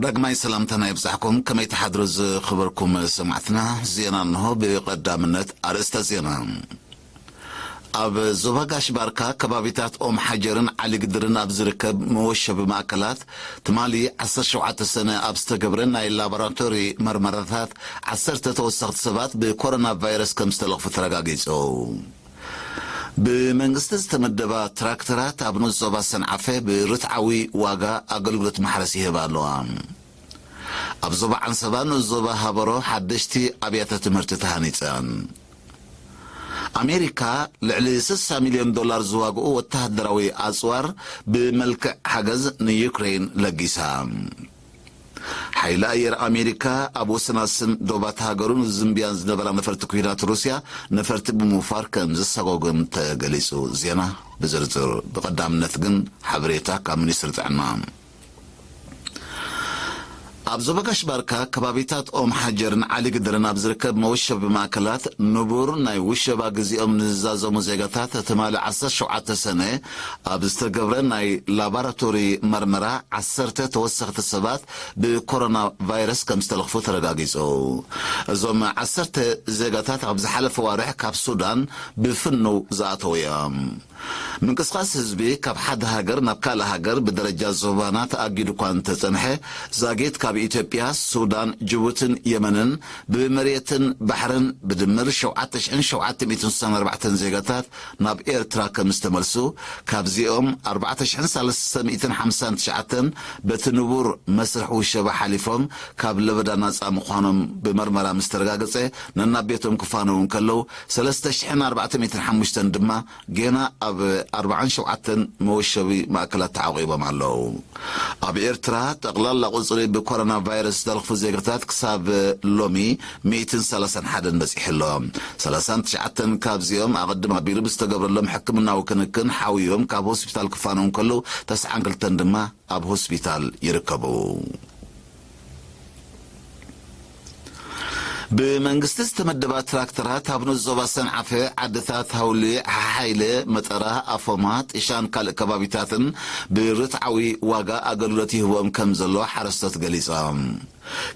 ዳግማይ ሰላምታና ይብጻሕኩም። ከመይ ትሓድሩ ዝኽበርኩም ሰማዕትና? ዜና እንሆ። ብቐዳምነት ኣርእስተ ዜና። ኣብ ዞባ ጋሽ ባርካ ከባቢታት ኦም ሓጀርን ዓሊ ግድርን ኣብ ዝርከብ መወሸቢ ማእከላት ትማሊ ዓሰርተ ሸውዓተ ሰነ ኣብ ዝተገብረ ናይ ላቦራቶሪ መርመራታት ዓሰርተ ተወሰኽቲ ሰባት ብኮሮና ቫይረስ ከም ዝተለኽፉ ተረጋጊጹ። ብመንግስቲ ዝተመደባ ትራክተራት ኣብ ንኡስ ዞባ ሰንዓፈ ብርትዓዊ ዋጋ ኣገልግሎት ማሕረስ ይህባ ኣለዋ። ኣብ ዞባ ዓንሰባ ንኡስ ዞባ ሃበሮ ሓደሽቲ ኣብያተ ትምህርቲ ተሃኒጸን። ኣሜሪካ ልዕሊ ስሳ ሚልዮን ዶላር ዝዋግኡ ወተሃደራዊ ኣጽዋር ብመልክዕ ሓገዝ ንዩክሬን ለጊሳ። ሓይሊ ኣየር ኣሜሪካ ኣብ ወሰናስን ዶባት ሃገሩ ንዝዝምብያን ዝነበራ ነፈርቲ ኩናት ሩስያ ነፈርቲ ብምውፋር ከም ዝሰጎግም ተገሊጹ። ዜና ብዝርዝር። ብቐዳምነት ግን ሓበሬታ ካብ ሚኒስትሪ ጥዕና። ኣብ ዞባ ጋሽ ባርካ ከባቢታት ኦም ሓጀርን ዓሊ ግድርን ኣብ ዝርከብ መወሸቢ ማእከላት ንቡር ናይ ውሸባ ግዜኦም ንዝዛዘሙ ዜጋታት ትማሊ ዓሰርተ ሸውዓተ ሰነ ኣብ ዝተገብረ ናይ ላቦራቶሪ መርመራ ዓሰርተ ተወሰኽቲ ሰባት ብኮሮና ቫይረስ ከም ዝተለኽፉ ተረጋጊጹ። እዞም ዓሰርተ ዜጋታት ኣብ ዝሓለፈ ዋርሕ ካብ ሱዳን ብፍንው ዝኣተዉ እዮም። ምንቅስቃስ ህዝቢ ካብ ሓደ ሃገር ናብ ካልእ ሃገር ብደረጃ ዞባና ተኣጊዱ እኳ እንተጸንሐ፣ ዛጊት ካብ ኢትዮጵያ፣ ሱዳን፣ ጅቡትን የመንን ብመሬትን ባሕርን ብድምር ሸውዓተ ሽሕን ሸውዓተ ሚእትን ስሳን ኣርባዕተን ዜጋታት ናብ ኤርትራ ከም ዝተመልሱ፣ ካብዚኦም ኣርባዕተ ሽሕን ሰለስተ ሚእትን ሓምሳን ትሽዓተን በቲ ንቡር መስርሕ ውሸባ ሓሊፎም ካብ ለበዳ ናጻ ምዃኖም ብመርመራ ምስ ተረጋገጸ፣ ነናብ ቤቶም ክፋነዉ እንከለዉ፣ ሰለስተ ሽሕን ኣርባዕተ ሚእትን ሓሙሽተን ድማ ጌና ኣብ ኣርባዓን ሸውዓተን መወሸቢ ማእከላት ተዓቂቦም ኣለዉ። ኣብ ኤርትራ ጠቕላላ ቁጽሪ ብኮሮና ቫይረስ ዝተለኽፉ ዜጋታት ክሳብ ሎሚ ሚእትን ሰላሳን ሓደን በጺሑ ኣሎ። ሰላሳን ትሽዓተን ካብዚኦም ኣቐድም ኣቢሉ ብዝተገብረሎም ሕክምናዊ ክንክን ሓውዮም ካብ ሆስፒታል ክፋነዉ እንከለዉ፣ ተስዓን ክልተን ድማ ኣብ ሆስፒታል ይርከቡ። ብመንግስቲ ዝተመደባ ትራክተራት ኣብ ንኡስ ዞባ ሰንዓፈ፣ ዓድታት ሃውሊ፣ ሓሓይለ፣ መጠራ፣ ኣፎማ፣ ጢሻን ካልእ ከባቢታትን ብርትዓዊ ዋጋ ኣገልግሎት ይህቦም ከም ዘሎ ሓረስቶት ገሊጾም።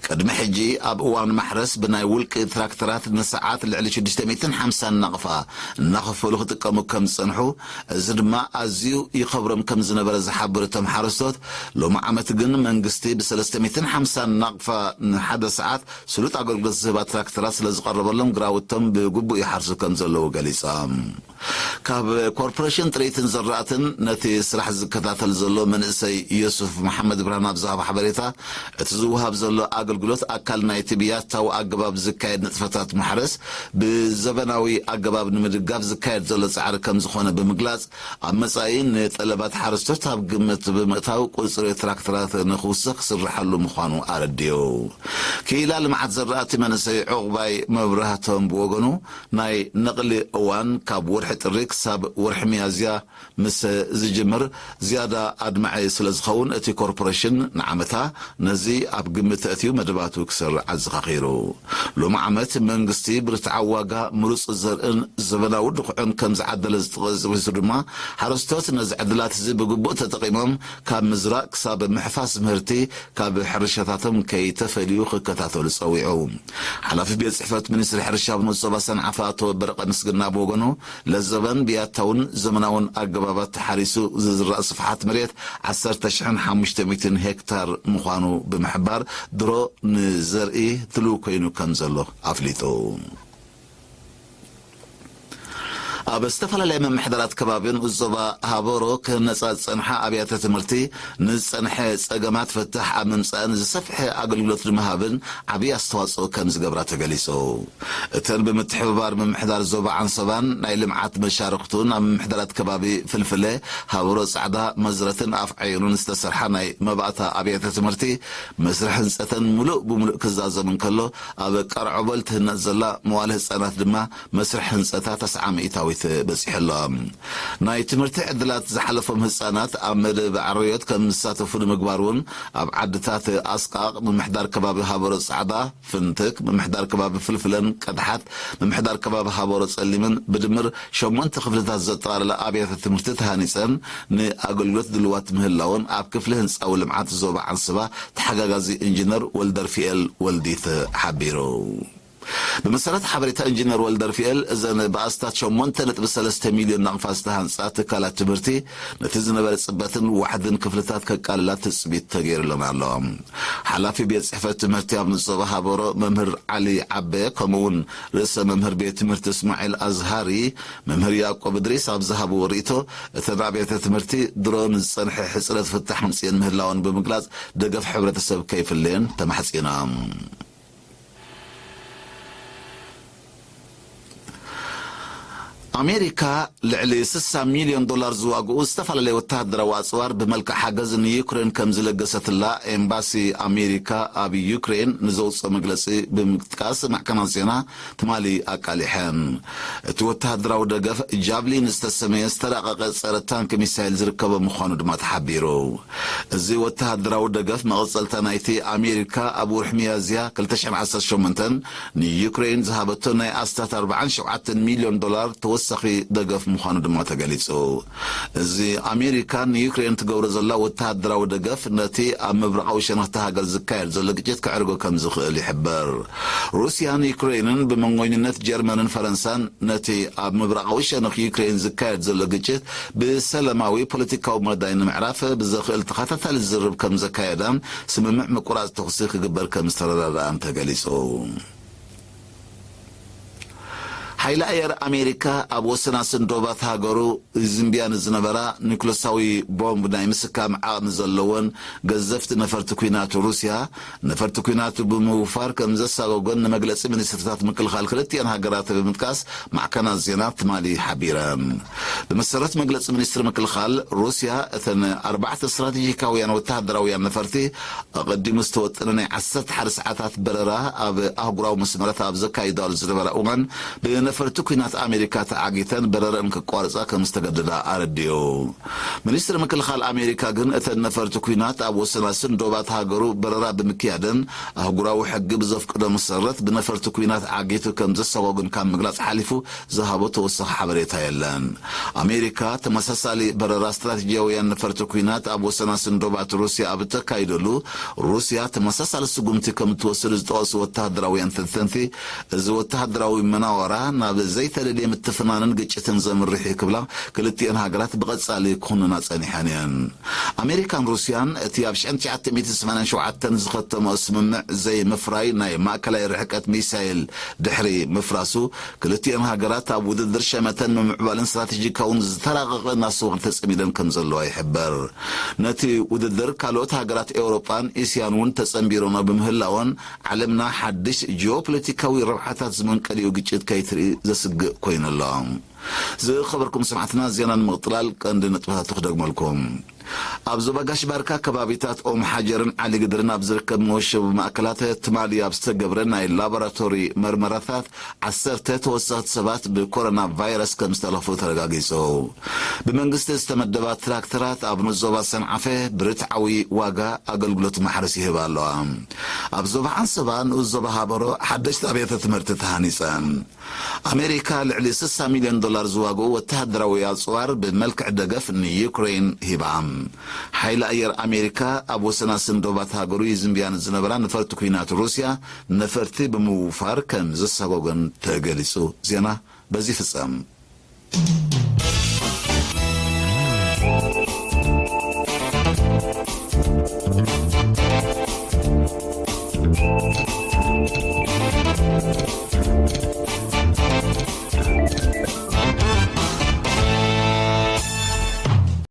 ቅድሚ ሕጂ ኣብ እዋን ማሕረስ ብናይ ውልቂ ትራክተራት ንሰዓት ልዕሊ ሽዱሽተ ሚእትን ሓምሳን ናቕፋ እናኸፈሉ ክጥቀሙ ከም ዝጸንሑ፣ እዚ ድማ ኣዝዩ ይኸብሮም ከም ዝነበረ ዝሓብሩ እቶም ሓረስቶት፣ ሎሚ ዓመት ግን መንግስቲ ብሰለስተ ሚእትን ሓምሳን ናቕፋ ንሓደ ሰዓት ስሉጥ ኣገልግሎት ዝህባ ትራክተራት ስለ ዝቐረበሎም ግራውቶም ብግቡእ ይሓርሱ ከም ዘለዉ ገሊጾም። ካብ ኮርፖሬሽን ጥሪትን ዘራእትን ነቲ ስራሕ ዝከታተል ዘሎ መንእሰይ ዮሱፍ መሓመድ ብርሃን ኣብ ዝሃቦ ሓበሬታ፣ እቲ ዝወሃብ ዘሎ ኣገልግሎት ኣካል ናይቲ ብያታዊ ኣገባብ ዝካየድ ንጥፈታት ማሕረስ ብዘበናዊ ኣገባብ ንምድጋፍ ዝካየድ ዘሎ ጻዕሪ ከም ዝኾነ ብምግላጽ፣ ኣብ መጻኢ ንጠለባት ሓረስቶት ኣብ ግምት ብምእታው ቁጽሪ ትራክተራት ንኽውስኽ ክስርሓሉ ምዃኑ ኣረዲኡ። ክኢላ ልምዓት ዘራእቲ መንእሰይ ዑቕባይ መብራህቶም ብወገኑ፣ ናይ ነቕሊ እዋን ካብ ወርሒ ጥሪ ክሳብ ወርሒ ሚያዝያ ምስ ዝጅምር ዝያዳ ኣድማዒ ስለ ዝኸውን፣ እቲ ኮርፖሬሽን ንዓመታ ነዚ ኣብ ግምት ኣእትዩ መደባቱ ክሰርዕ ኣዘኻኺሩ። ሎሚ ዓመት መንግስቲ ብርትዓዊ ዋጋ ምሩፅ ዘርእን ዘበናዊ ድኹዕን ከም ዝዓደለ ዝጠቐሱ ድማ፣ ሓረስቶት ነዚ ዕድላት እዚ ብግቡእ ተጠቒሞም ካብ ምዝራእ ክሳብ ምሕፋስ ምህርቲ ካብ ሕርሻታቶም ከይተፈልዩ ክከታተሉ ጸዊዑ። ሓላፊ ቤት ጽሕፈት ሚኒስትሪ ሕርሻ ኣብ ንኡስ ዞባ ሰንዓፈ ኣቶ በረቐ ምስግና ብወገኑ፣ ለዘበን ብያታውን ዘመናውን ኣገባባት ተሓሪሱ ዝዝራእ ስፍሓት መሬት ዓሰርተ ሽሕን ሓሙሽተ ሚእትን ሄክታር ምዃኑ ብምሕባር፣ ድሮ ንዘርኢ ድሉው ኮይኑ ከም ዘሎ ኣፍሊጡ። ኣብ ዝተፈላለያ ምምሕዳራት ከባቢ ንኡስ ዞባ ሃበሮ ክህነጻ ዝጸንሓ ኣብያተ ትምህርቲ ንዝጸንሐ ጸገማት ፍታሕ ኣብ ምምጻእን ዝሰፍሐ ኣገልግሎት ንምሃብን ዓብዪ ኣስተዋጽኦ ከም ዝገብራ ተገሊጹ። እተን ብምትሕብባር ምምሕዳር ዞባ ዓንሰባን ናይ ልምዓት መሻርኽቱን ኣብ ምምሕዳራት ከባቢ ፍልፍለ፣ ሃበሮ ጻዕዳ፣ መዝረትን ኣፍዓዩንን ዝተሰርሓ ናይ መባእታ ኣብያተ ትምህርቲ መስርሕ ህንጸተን ምሉእ ብምሉእ ክዛዘም እንከሎ፣ ኣብ ቀርዖቦል ትህነጽ ዘላ መዋለ ህጻናት ድማ መስርሕ ህንጸታ ተስዓ ሚእታዊት በጺሑ ኣሎ። ናይ ትምህርቲ ዕድላት ዝሓለፎም ህጻናት ኣብ መደብ ዕርዮት ከም ዝሳተፉ ንምግባር እውን ኣብ ዓድታት ኣስቃቕ፣ ምምሕዳር ከባቢ ሃበሮ ጻዕዳ፣ ፍንትክ፣ ምምሕዳር ከባቢ ፍልፍለን ቀድሓት፣ ምምሕዳር ከባቢ ሃበሮ ጸሊምን ብድምር ሸሞንተ ክፍልታት ዘጠቓለለ ኣብያተ ትምህርቲ ተሃኒጸን ንኣገልግሎት ድልዋት ምህላውን ኣብ ክፍሊ ህንጻዊ ልምዓት ዞባ ዓንስባ ተሓጋጋዚ ኢንጂነር ወልደርፊኤል ወልዲት ሓቢሩ። ብመሰረት ሓበሬታ ኢንጂነር ወልደርፊኤል፣ እዘን ብኣስታት ሸሞንተ ነጥቢ ሰለስተ ሚልዮን ናቕፋ ዝተሃንጻ ትካላት ትምህርቲ ነቲ ዝነበረ ጽበትን ዋሕድን ክፍልታት ከቃልላ ትጽቢት ተገይሩለን ኣሎ። ሓላፊ ቤት ጽሕፈት ትምህርቲ ኣብ ንዞባ ሃበሮ መምህር ዓሊ ዓበ፣ ከምኡ እውን ርእሰ መምህር ቤት ትምህርቲ እስማዒል ኣዝሃሪ፣ መምህር ያዕቆብ እድሪስ ኣብ ዝሃብዎ ርእይቶ፣ እተን ኣብያተ ትምህርቲ ድሮ ንዝጸንሐ ሕጽረት ፍታሕ ኣምጽኤን ምህላወን ብምግላጽ፣ ደገፍ ሕብረተሰብ ከይፍለየን ተማሕጺኖም። ኣሜሪካ ልዕሊ ስሳ ሚልዮን ዶላር ዝዋግኡ ዝተፈላለዩ ወተሃደራዊ ኣጽዋር ብመልክዕ ሓገዝ ንዩክሬን ከም ዝለገሰትላ ኤምባሲ ኣሜሪካ ኣብ ዩክሬን ንዘውጽኦ መግለጺ ብምጥቃስ ማዕከናት ዜና ትማሊ ኣቃሊሐን። እቲ ወተሃደራዊ ደገፍ ጃቭሊን ዝተሰመየ ዝተራቐቐ ጸረ ታንክ ሚሳይል ዝርከቦ ምዃኑ ድማ ተሓቢሩ። እዚ ወተሃደራዊ ደገፍ መቐጸልታ ናይቲ ኣሜሪካ ኣብ ወርሒ ሚያዝያ ክልተ ሽሕን ዓሰርተ ሸሞንተን ንዩክሬን ዝሃበቶ ናይ ኣስታት ኣርባዓን ሸውዓተን ሚልዮን ዶላር ተወሳኺ ደገፍ ምዃኑ ድማ ተገሊጹ። እዚ ኣሜሪካ ንዩክሬን ትገብሮ ዘላ ወተሃደራዊ ደገፍ ነቲ ኣብ ምብራቓዊ ሸነኽቲ ሃገር ዝካየድ ዘሎ ግጭት ከዕርጎ ከም ዝኽእል ይሕበር። ሩስያን ዩክሬንን ብመንጎኝነት ጀርመንን ፈረንሳን ነቲ ኣብ ምብራቓዊ ሸነኽ ዩክሬን ዝካየድ ዘሎ ግጭት ብሰላማዊ ፖለቲካዊ መዳይ ንምዕራፍ ብዘኽእል ተኸታታሊ ዝርርብ ከም ዘካየዳን ስምምዕ ምቁራጽ ተኹሲ ክግበር ከም ዝተረዳድኣን ተገሊጹ። ሓይሊ ኣየር ኣሜሪካ ኣብ ወሰናስን ዶባት ሃገሩ ዝንብያ ንዝነበራ ኒኩለሳዊ ቦምብ ናይ ምስካም ዓቕሚ ዘለወን ገዘፍቲ ነፈርቲ ኲናት ሩስያ፣ ነፈርቲ ኲናቱ ብምውፋር ከም ዘሳጎገን ንመግለጺ ሚኒስትርታት ምክልኻል ክልቲኣን ሃገራት ብምጥቃስ ማዕከናት ዜና ትማሊ ሓቢረን። ብመሰረት መግለጺ ሚኒስትሪ ምክልኻል ሩስያ፣ እተን ኣርባዕተ ስትራቴጂካውያን ወተሃደራውያን ነፈርቲ ኣቐዲሙ ዝተወጠነ ናይ ዓሰርተ ሓደ ሰዓታት በረራ ኣብ ኣህጉራዊ መስመራት ኣብ ዘካይዳሉ ዝነበራ እዋን፣ ብነፈርቲ ኲናት ኣሜሪካ ተዓጊተን በረረን ክቋርጻ ከም ዝተገደዳ ኣረዲኡ። ሚኒስትሪ ምክልኻል ኣሜሪካ ግን፣ እተን ነፈርቲ ኲናት ኣብ ወሰናስን ዶባት ሃገሩ በረራ ብምክያደን ኣህጉራዊ ሕጊ ብዘፍቅዶ መሰረት ብነፈርቲ ኲናት ዓጊቱ ከም ዘሰጓጉን ካብ ምግላጽ ሓሊፉ ዝሃቦ ተወሳኺ ሓበሬታ የለን። ኣሜሪካ ተመሳሳሊ በረራ ስትራቴጂያውያን ነፈርቲ ኲናት ኣብ ወሰናስን ዶባት ሩስያ ኣብ እተካይደሉ፣ ሩስያ ተመሳሳሊ ስጉምቲ ከም እትወስድ ዝጠቐሱ ወተሃደራውያን ተንተንቲ፣ እዚ ወተሃደራዊ መናወራ ናብ ዘይተደልየ ምትፍናንን ግጭትን ዘምርሕ እዩ ክብላ ክልቲአን ሃገራት ብቐጻሊ ክኹንና ጸኒሐን እየን። ኣሜሪካን ሩስያን እቲ ኣብ ሽሕን ትሽዓተ ሚእትን ሰማንያን ሸውዓተን ዝኸተመኦ ስምምዕ ዘይምፍራይ ናይ ማእከላይ ርሕቀት ሚሳይል ድሕሪ ምፍራሱ፣ ክልቲአን ሃገራት ኣብ ውድድር ሸመተን ምምዕባልን ስትራቴጂካውን ዝተራቐቐ ናስዋር ተጸሚደን ከም ዘለዋ ይሕበር። ነቲ ውድድር ካልኦት ሃገራት ኤውሮጳን እስያን እውን ተጸንቢሮኖ ብምህላወን፣ ዓለምና ሓድሽ ጂኦፖለቲካዊ ረብሓታት ዝመንቀሊኡ ግጭት ከይትርኢ ዘስግእ ኮይኑ ኣሎ። ዝኸበርኩም ሰማዕትና፣ ዜና ንምቕጥላል ቀንዲ ነጥብታቱ ክደግመልኩም። ኣብ ዞባ ጋሽ ባርካ ከባቢታት ኦም ሓጀርን ዓሊ ግድርን ኣብ ዝርከብ መወሸቢ ማእከላት ትማሊ ኣብ ዝተገብረ ናይ ላቦራቶሪ መርመራታት ዓሰርተ ተወሰኽቲ ሰባት ብኮሮና ቫይረስ ከም ዝተለኽፉ ተረጋጊጹ። ብመንግስቲ ዝተመደባ ትራክተራት ኣብ ንኡስ ዞባ ሰንዓፈ ብርትዓዊ ዋጋ ኣገልግሎት ማሕረስ ይህባ ኣለዋ። ኣብ ዞባ ዓንሰባ ንኡስ ዞባ ሃበሮ ሓደሽቲ ኣብያተ ትምህርቲ ተሃኒጸን። ኣሜሪካ ልዕሊ ስሳ ሚልዮን ዶላር ዝዋግኡ ወተሃደራዊ ኣጽዋር ብመልክዕ ደገፍ ንዩክሬን ሂባ። ሓይሊ ኣየር ኣሜሪካ ኣብ ወሰናስን ዶባት ሃገሩ ይዝንብያ ንዝነበራ ነፈርቲ ኲናት ሩስያ ነፈርቲ ብምውፋር ከም ዘሳጎገን ተገሊጹ። ዜና በዚ ፍጸም።